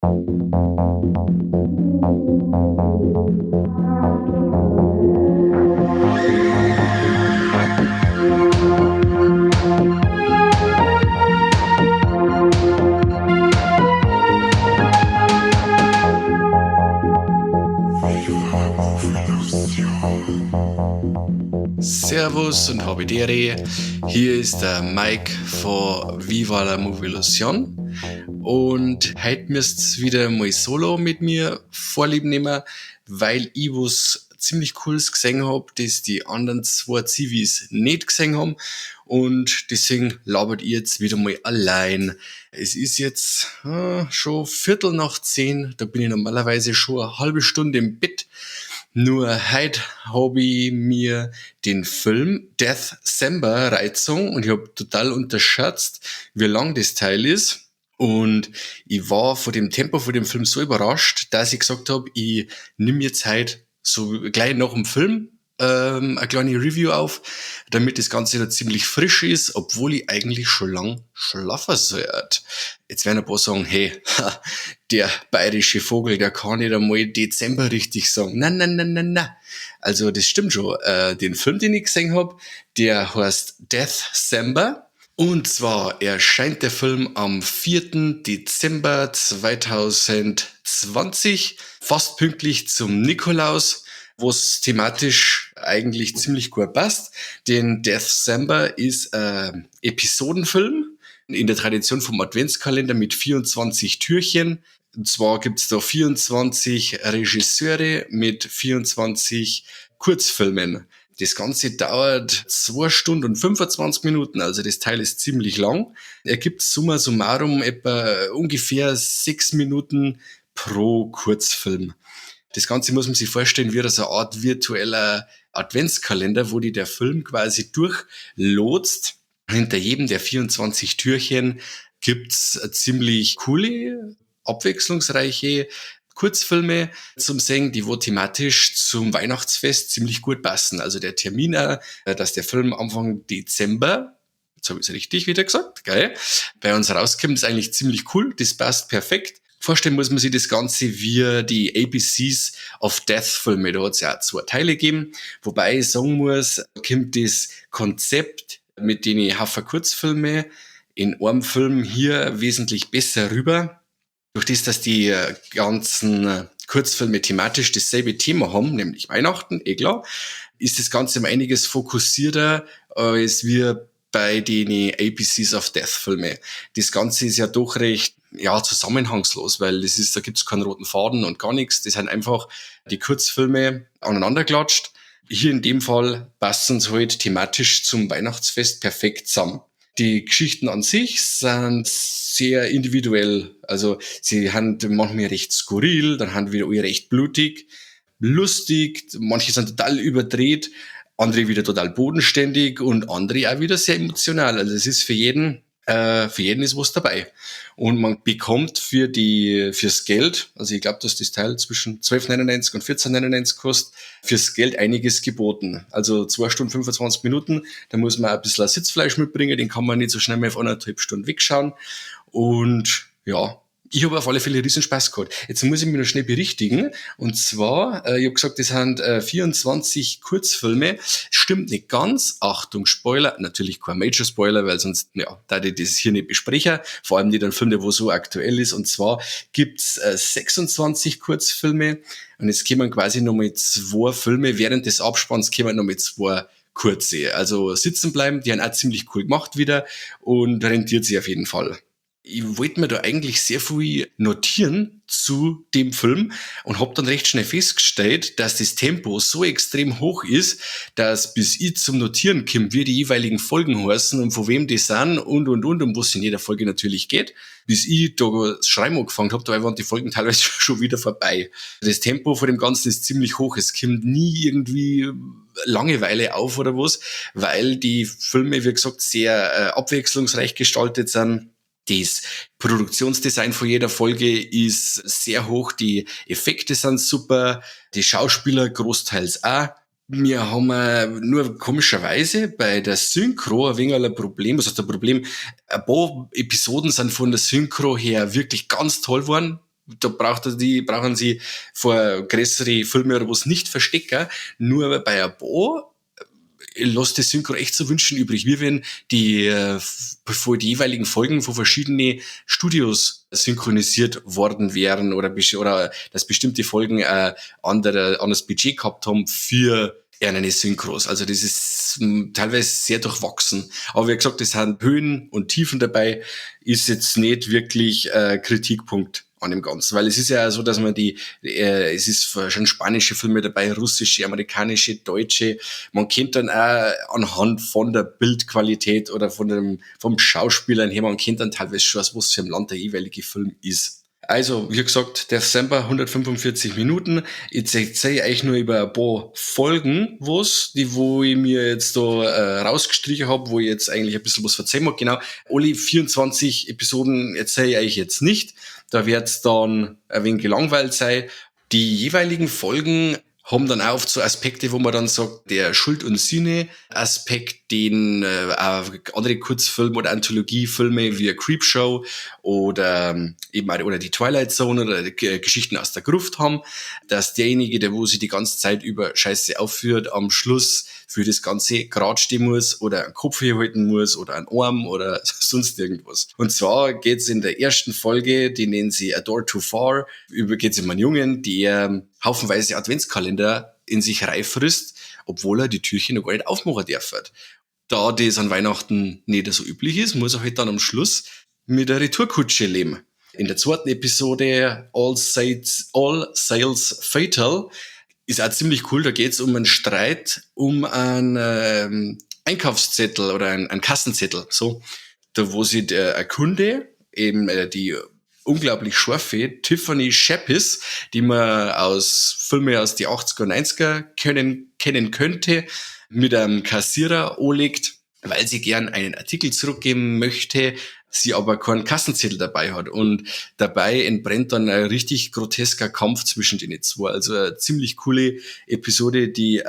Servus und Habidere, hier ist der Mike von Viva la Movilusion und heute müsst's wieder mal solo mit mir vorlieb nehmen, weil ich was ziemlich Cooles gesehen hab, das die anderen zwei Zivis nicht gesehen haben und deswegen labert ich jetzt wieder mal allein. Es ist jetzt schon 10:15, da bin ich normalerweise schon eine halbe Stunde im Bett. Nur heute hab ich mir den Film Deathcember reingezogen und ich hab total unterschätzt, wie lang das Teil ist. Und ich war von dem Tempo von dem Film so überrascht, dass ich gesagt hab, ich nimm jetzt heute so gleich nach dem Film eine kleine Review auf, damit das Ganze da ziemlich frisch ist, obwohl ich eigentlich schon lang schlafen sollte. Jetzt werden ein paar sagen, hey, der bayerische Vogel, der kann nicht einmal Dezember richtig sagen. Na, na, na, na, na. Also das stimmt schon. Den Film, den ich gesehen hab, der heißt Deathcember. Und zwar erscheint der Film am 4. Dezember 2020, fast pünktlich zum Nikolaus, was thematisch eigentlich ziemlich gut passt. Denn Deathcember ist ein Episodenfilm in der Tradition vom Adventskalender mit 24 Türchen. Und zwar gibt's da 24 Regisseure mit 24 Kurzfilmen. Das Ganze dauert 2 Stunden und 25 Minuten, also das Teil ist ziemlich lang. Ergibt summa summarum etwa ungefähr 6 Minuten pro Kurzfilm. Das Ganze muss man sich vorstellen wie so eine Art virtueller Adventskalender, wo die der Film quasi durchlotst. Hinter jedem der 24 Türchen gibt's ziemlich coole, abwechslungsreiche Kurzfilme zum Sehen, die wo thematisch zum Weihnachtsfest ziemlich gut passen. Also der Termin auch, dass der Film Anfang Dezember, jetzt hab ich's richtig wieder gesagt, gell, bei uns rauskommt, ist eigentlich ziemlich cool, das passt perfekt. Vorstellen muss man sich das Ganze wie die A B Cs of Death Filme. Da hat's ja auch 2 Teile gegeben. Wobei ich sagen muss, kommt das Konzept mit den Haufen Kurzfilme in einem Film hier wesentlich besser rüber. Durch das, dass die ganzen Kurzfilme thematisch dasselbe Thema haben, nämlich Weihnachten, eh klar, ist das Ganze um einiges fokussierter als wir bei den A B Cs of Death Filme. Das Ganze ist ja doch recht, ja, zusammenhangslos, weil da gibt's keinen roten Faden und gar nichts. Das sind einfach die Kurzfilme aneinanderklatscht. Hier in dem Fall passen sie halt thematisch zum Weihnachtsfest perfekt zusammen. Die Geschichten an sich sind sehr individuell. Also sie sind manchmal recht skurril, dann sind wieder alle recht blutig, lustig, manche sind total überdreht, andere wieder total bodenständig und andere auch wieder sehr emotional. Also es ist für jeden ist was dabei. Und man bekommt fürs Geld, also ich glaub, dass das Teil zwischen 12,99 und 14,99 kostet, fürs Geld einiges geboten. Also 2 Stunden 25 Minuten, da muss man ein bisschen Sitzfleisch mitbringen, den kann man nicht so schnell mehr auf anderthalb Stunden wegschauen. Ich habe auf alle Fälle riesen Spaß gehabt. Jetzt muss ich mich noch schnell berichtigen. Und zwar, ich hab gesagt, das sind 24 Kurzfilme. Stimmt nicht ganz. Achtung, Spoiler. Natürlich kein Major Spoiler, weil sonst, ja, da ich das hier nicht bespreche. Vor allem nicht ein Film, der wo so aktuell ist. Und zwar gibt's 26 Kurzfilme. Und jetzt kommen quasi nochmal 2 Filme. Während des Abspanns kommen nochmal 2 kurze. Also sitzen bleiben, die haben auch ziemlich cool gemacht wieder und rentiert sich auf jeden Fall. Ich wollte mir da eigentlich sehr viel notieren zu dem Film und hab dann recht schnell festgestellt, dass das Tempo so extrem hoch ist, dass bis ich zum Notieren komme, wie die jeweiligen Folgen heißen und von wem die sind und, und, und, um was in jeder Folge natürlich geht, bis ich da das Schreiben angefangen hab, da waren die Folgen teilweise schon wieder vorbei. Das Tempo von dem Ganzen ist ziemlich hoch, es kommt nie irgendwie Langeweile auf oder was, weil die Filme, wie gesagt, sehr abwechslungsreich gestaltet sind. Das Produktionsdesign von jeder Folge ist sehr hoch, die Effekte sind super, die Schauspieler großteils auch. Wir haben nur komischerweise bei der Synchro ein wenig ein Problem, was heißt ein Problem? Ein paar Episoden sind von der Synchro her wirklich ganz toll geworden, Da brauchen sie vor größere Filme oder was nicht verstecken. Nur bei ein paar lässt die Synchro echt zu wünschen übrig. Wie wenn bevor die jeweiligen Folgen von verschiedenen Studios synchronisiert worden wären oder dass bestimmte Folgen anderes Budget gehabt haben für eine Synchros. Also das ist teilweise sehr durchwachsen. Aber wie gesagt, es sind Höhen und Tiefen dabei, ist jetzt nicht wirklich Kritikpunkt an dem Ganzen. Weil es ist ja so, dass man es ist schon spanische Filme dabei, russische, amerikanische, deutsche. Man kennt dann auch anhand von der Bildqualität oder vom Schauspielern her, man kennt dann teilweise schon, aus was für einem Land der jeweilige Film ist. Also, wie gesagt, Deathcember, 145 Minuten. Ich erzähle euch nur über ein paar Folgen, wo ich mir jetzt da rausgestrichen hab, wo ich jetzt eigentlich ein bisschen was verzeihen mag. Genau, alle 24 Episoden erzähle ich euch jetzt nicht. Da wird's dann ein wenig gelangweilt sein. Die jeweiligen Folgen haben dann auch oft so Aspekte, wo man dann sagt, der Schuld- und Sühne-Aspekt, den auch andere Kurzfilme oder Anthologiefilme wie Creepshow oder eben auch, oder die Twilight Zone oder die Geschichten aus der Gruft haben, dass derjenige, der wo sich die ganze Zeit über Scheiße aufführt, am Schluss für das Ganze grad stehen muss oder einen Kopf herhalten muss oder einen Arm oder sonst irgendwas. Und zwar geht's in der ersten Folge, die nennen sie A Door Too Far, über geht's um einen Jungen, der haufenweise Adventskalender in sich reinfrisst, obwohl er die Türchen noch gar nicht aufmachen darf. Da das an Weihnachten nicht so üblich ist, muss er halt dann am Schluss mit der Retourkutsche leben. In der zweiten Episode All Sales Fatal ist auch ziemlich cool, da geht's um einen Streit um einen Einkaufszettel oder einen Kassenzettel, so. Da wo sich der Kunde, eben die unglaublich scharfe Tiffany Shepis, die man aus Filmen aus die 80er und 90er kennen könnte, mit einem Kassierer anlegt, weil sie gern einen Artikel zurückgeben möchte, sie aber keinen Kassenzettel dabei hat. Und dabei entbrennt dann ein richtig grotesker Kampf zwischen den zwei. Also eine ziemlich coole Episode, die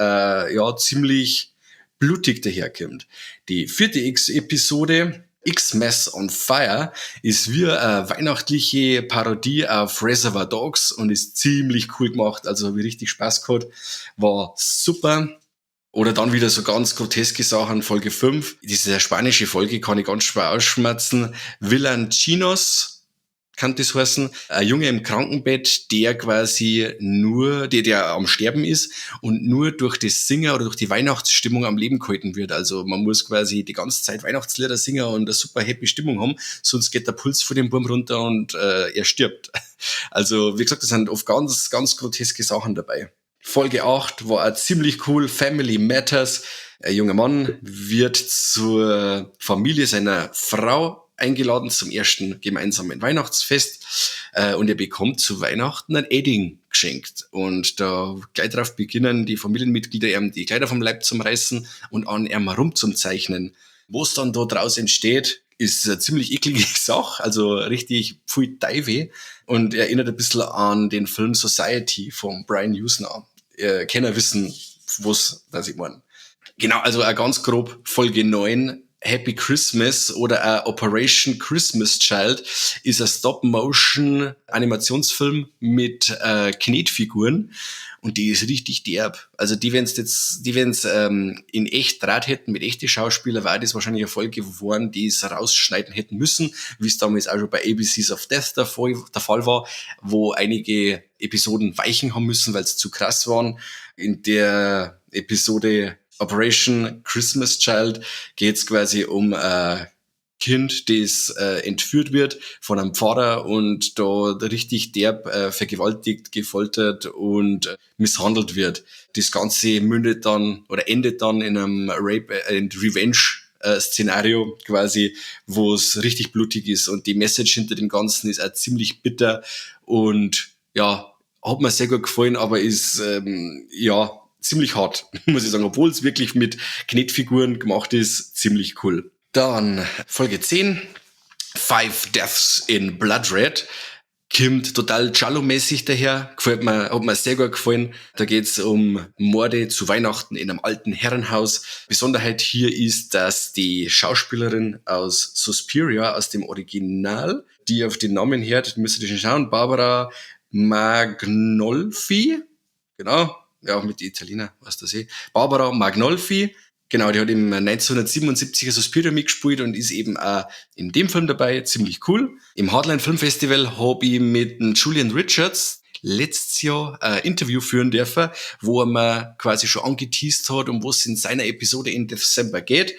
ziemlich blutig daherkommt. Die vierte X-Episode, X-Mess on Fire, ist wie eine weihnachtliche Parodie auf Reservoir Dogs und ist ziemlich cool gemacht. Also hab ich richtig Spaß gehabt. War super. Oder dann wieder so ganz groteske Sachen, Folge 5. Diese spanische Folge kann ich ganz schwer ausschmerzen. Villancinos kann das heißen. Ein Junge im Krankenbett, der quasi nur, der, der am Sterben ist und nur durch das Singen oder durch die Weihnachtsstimmung am Leben gehalten wird. Also man muss quasi die ganze Zeit Weihnachtslieder singen und eine super happy Stimmung haben, sonst geht der Puls von dem Burm runter und er stirbt. Also wie gesagt, das sind oft ganz, ganz groteske Sachen dabei. Folge 8 war auch ziemlich cool, Family Matters. Ein junger Mann wird zur Familie seiner Frau eingeladen zum ersten gemeinsamen Weihnachtsfest und er bekommt zu Weihnachten ein Edding geschenkt. Und da gleich drauf beginnen die Familienmitglieder ihm die Kleider vom Leib zum Reißen und an ihm rumzuzeichnen. Was dann da draus entsteht, ist eine ziemlich eklige Sache, also richtig pfui Teufel und erinnert ein bisschen an den Film Society von Brian Yuzna. Kenner wissen, was das ich meine. Genau, also auch ganz grob Folge 9, Happy Christmas oder auch Operation Christmas Child ist ein Stop-Motion-Animationsfilm mit Knetfiguren und die ist richtig derb. Also die, wenn's jetzt, die, wenn's in echt draht hätten mit echten Schauspielern, war das wahrscheinlich eine Folge geworden, die es rausschneiden hätten müssen, wie es damals auch schon bei ABCs of Death der Fall war, wo einige Episoden weichen haben müssen, weil's zu krass waren. In der Episode Operation Christmas Child geht's quasi um ein Kind, das entführt wird von einem Pfarrer und da richtig derb vergewaltigt, gefoltert und misshandelt wird. Das Ganze mündet dann oder endet dann in einem Rape and Revenge Szenario quasi, wo es richtig blutig ist und die Message hinter dem Ganzen ist auch ziemlich bitter und ja, hat mir sehr gut gefallen, aber ist ja ziemlich hart, muss ich sagen, obwohl es wirklich mit Knetfiguren gemacht ist, ziemlich cool. Dann Folge 10, 5 Deaths in Blood Red. Kommt total Giallo-mäßig daher, gefällt mir, hat mir sehr gut gefallen. Da geht's um Morde zu Weihnachten in einem alten Herrenhaus. Besonderheit hier ist, dass die Schauspielerin aus Suspiria, aus dem Original, die auf den Namen hört, müsst ihr schon schauen, Barbara Magnolfi, genau, ja, auch mit Italiener, was das eh. Barbara Magnolfi, genau, die hat im 1977er Suspiria mitgespielt und ist eben auch in dem Film dabei, ziemlich cool. Im Hardline Film Festival hab ich mit dem Julian Richards letztes Jahr ein Interview führen dürfen, wo er mir quasi schon angeteased hat, um was es in seiner Episode in Deathcember geht.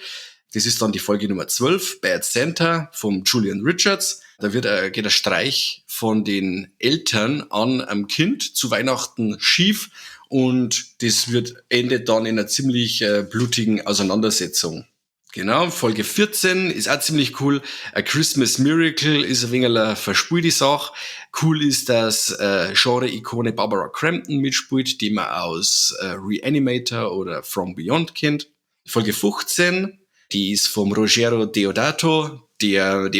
Das ist dann die Folge Nummer 12, Bad Santa vom Julian Richards. Da geht ein Streich von den Eltern an einem Kind zu Weihnachten schief und das endet dann in einer ziemlich blutigen Auseinandersetzung. Genau, Folge 14 ist auch ziemlich cool. A Christmas Miracle ist ein wenig eine verspielte Sache. Cool ist, dass Genre-Ikone Barbara Crampton mitspielt, die man aus Reanimator oder From Beyond kennt. Folge 15, die ist vom Ruggero Deodato, der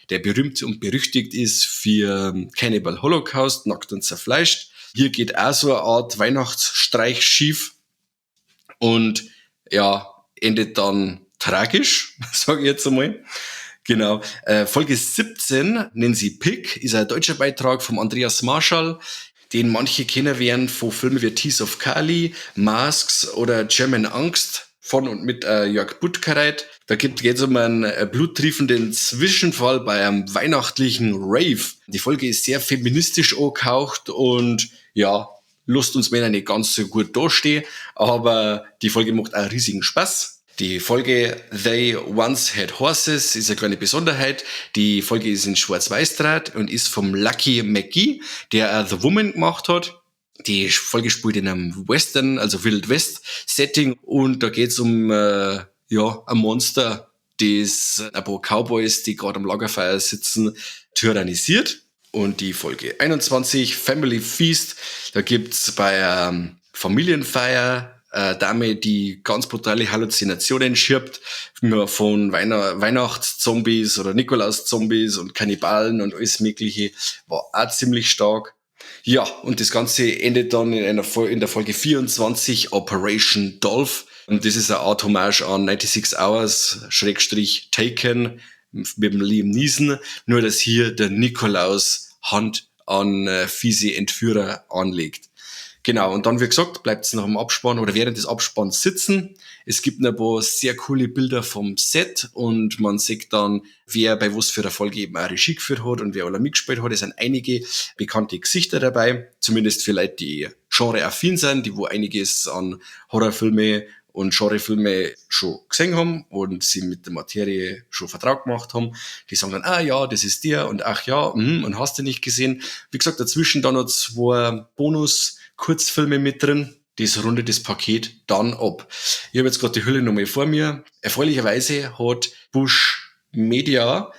berühmt und berüchtigt ist für Cannibal Holocaust, Nackt und Zerfleischt. Hier geht auch so eine Art Weihnachtsstreich schief und ja, endet dann tragisch, sag ich jetzt einmal. Genau. Folge 17, nennen sie Pig, ist ein deutscher Beitrag vom Andreas Marschall, den manche kennen werden von Filmen wie Teeth of Kali, Masks oder German Angst von und mit Jörg Buttgereit. Da geht's um einen bluttriefenden Zwischenfall bei einem weihnachtlichen Rave. Die Folge ist sehr feministisch angehaucht und ja, lasst uns Männer nicht ganz so gut dastehen, aber die Folge macht auch riesigen Spaß. Die Folge They Once Had Horses ist eine kleine Besonderheit. Die Folge ist in Schwarz-Weiß draht und ist vom Lucky McKee, der auch The Woman gemacht hat. Die Folge spielt in einem Western, also Wild West Setting und da geht's um ein Monster, das ein paar Cowboys, die gerade am Lagerfeuer sitzen, tyrannisiert. Und die Folge 21, Family Feast, da gibt's bei Familienfeier eine Dame, die ganz brutale Halluzinationen schirbt von Weihnachtszombies oder Nikolaus-Zombies und Kannibalen und alles Mögliche. War auch ziemlich stark. Ja, und das Ganze endet dann in der Folge 24, Operation Dolph. Und das ist eine Art Hommage an 96 Hours, Schrägstrich Taken, mit dem Liam Neeson. Nur, dass hier der Nikolaus Hand an fiese Entführer anlegt. Genau, und dann, wie gesagt, bleibt's nach dem Abspann oder während des Abspanns sitzen. Es gibt ein paar sehr coole Bilder vom Set und man sieht dann, wer bei was für einer Folge eben auch Regie geführt hat und wer alle mitgespielt hat. Es sind einige bekannte Gesichter dabei, zumindest für Leute, die genreaffin sind, die wo einiges an Horrorfilme und Genrefilme schon gesehen haben und sie mit der Materie schon vertraut gemacht haben. Die sagen dann, ah ja, das ist der und ach ja, und hast du nicht gesehen. Wie gesagt, dazwischen dann noch 2 Bonus-Kurzfilme mit drin. Das rundet das Paket dann ab. Ich habe jetzt gerade die Hülle nochmal vor mir. Erfreulicherweise hat Busch Media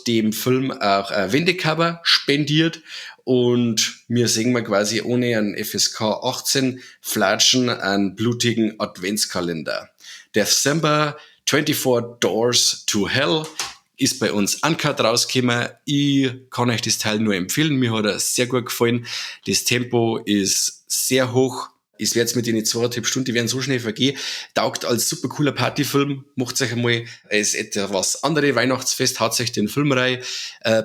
dem Film auch ein Wendecover spendiert und wir sehen mal quasi ohne einen FSK 18 Flatschen einen blutigen Adventskalender. Deathcember 24 Doors to Hell ist bei uns uncut rausgekommen. Ich kann euch das Teil nur empfehlen. Mir hat er sehr gut gefallen. Das Tempo ist sehr hoch. Es wird mit den zweieinhalb Stunden, die werden so schnell vergehen. Taugt als super cooler Partyfilm. Macht euch einmal als etwas andere Weihnachtsfest, haut euch den Film rein.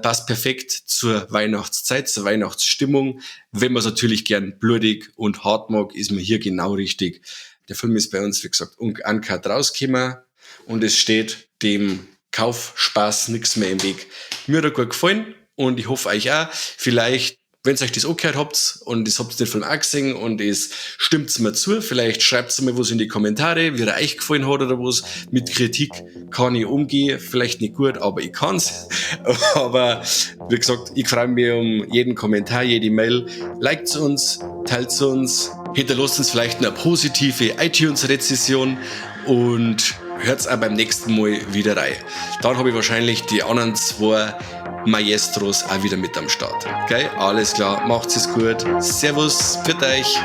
Passt perfekt zur Weihnachtszeit, zur Weihnachtsstimmung. Wenn man's natürlich gern blutig und hart mag, ist man hier genau richtig. Der Film ist bei uns, wie gesagt, uncut rausgekommen und es steht dem Kaufspaß nix mehr im Weg. Mir hat er gut gefallen und ich hoffe euch auch. Vielleicht, wenn's euch das angehört habt und es habt den Film auch gesehen und es stimmt's mir zu, vielleicht schreibt's mir was in die Kommentare, wie er euch gefallen hat oder was. Mit Kritik kann ich umgehen, vielleicht nicht gut, aber ich kann's. Aber wie gesagt, ich freue mich um jeden Kommentar, jede Mail. Liked's uns, teilt's uns, hinterlasst uns vielleicht eine positive iTunes-Rezession und hört's auch beim nächsten Mal wieder rein. Dann hab ich wahrscheinlich die anderen 2 Maestros auch wieder mit am Start. Okay, alles klar, macht's es gut. Servus, pfiat euch.